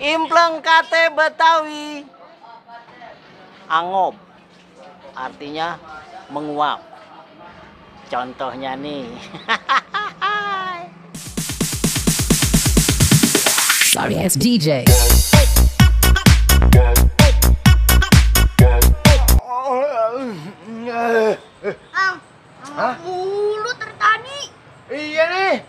Impleng kate Betawi. Angob artinya menguap. Contohnya nih. Sorry ass DJ. Mulu tertani. Iya nih.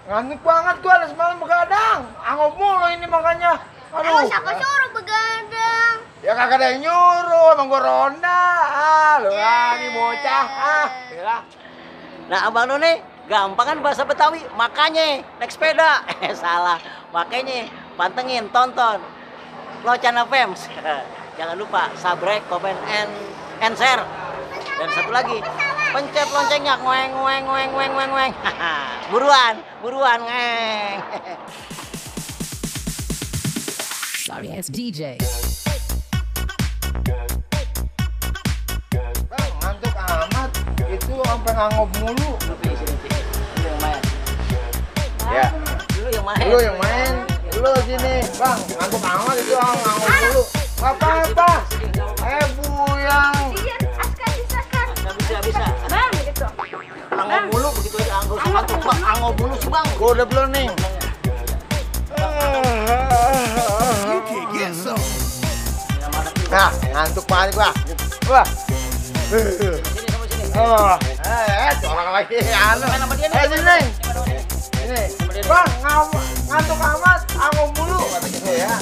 Ngantuk banget gua semalam begadang. Angop mulu ini makanya. Emang siapa suruh begadang? Ya kagak ada yang nyuruh, emang gua ronda. Lu lagi bocah. Ya. Nah, Abang None gampang kan bahasa Betawi, makanya naik sepeda. Salah. Makanya pantengin, tonton Locan Films. Jangan lupa subscribe, comment, and share. Dan satu lagi, pencet loncengnya, ngoeng ngoeng ngoeng ngoeng ngoeng ngoeng. Buruan ngeng. Sorry ass DJ. Bang, ngantuk amat. Itu sampai ngangop mulu. Dulu yang main. Ya. Dulu yang main. Lu yang main. Lu sini. Bang, ngantuk amat itu ngangop mulu. Apa-apa. Buyang. Iya, Askar. Nggak bisa. Bang, gitu. Angop mulu begitu aja angop sama tuh bang. Angop mulu sih bang. Gua udah belum nih. Nah, ngantuk banget gua. Wah. Sini. Colok lagi anu. Main sama dia nih. Sini. Ini. Bang, ngantuk amat, angop mulu kata gitu ya.